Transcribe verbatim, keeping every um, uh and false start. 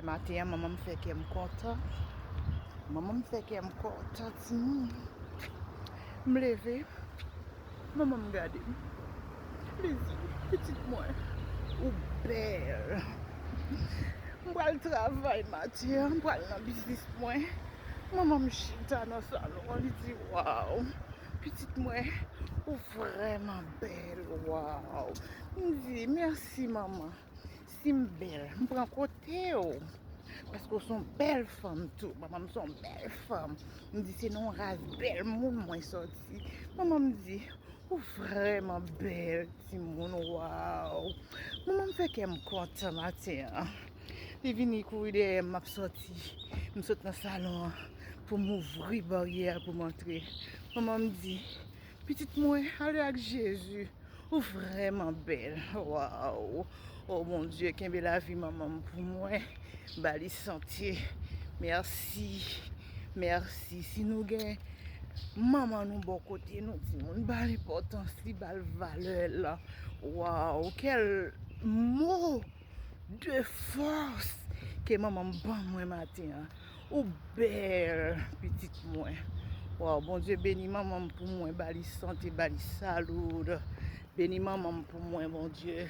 Maten an, manman m fè kè m kontan. Manman m fè kè m kontan, timoun. M leve, manman m gade m. Li di, "Pitit mwen, ou bèl." M pral travay maten an, m pral nan biznis mwen. Manman m chita nan salon an, li di, "Waw, pitit mwen, ou vrèman bèl, waw." M di, "Mèsi, manman." Si m bèl, m pran kote w. Paske w se yon bèl fanm tou. Manman m se yon bèl fanm. M di, "Se nan yon ras bèl moun mwen sòti." Manman m di, "Ou vrèman bèl, timoun, waw." Manman m fè kè m kontan maten an. Li vini kouri dèyè m, m ap sòti. M sot nan salon an pou m ouvri baryè a pou m antre. Manman m di, "Pitit mwen, ale ak Jezi. Ou vrèman bèl. Waw. O Bondye, kenbe lavi manman m pou mwen. Ba li sante. Mèsi. Mèsi." Si nou gen manman nou bò kote nou, timoun, ba l enpòtans li, ba l valè l. Waw, kèl mo de fòs ke manman m ban mwen maten an. Ou bèl, pitit mwen. Waw, Bondye beni manman m pou mwen, ba li sante, ba li salud. Beni manman m pou mwen, Bondye.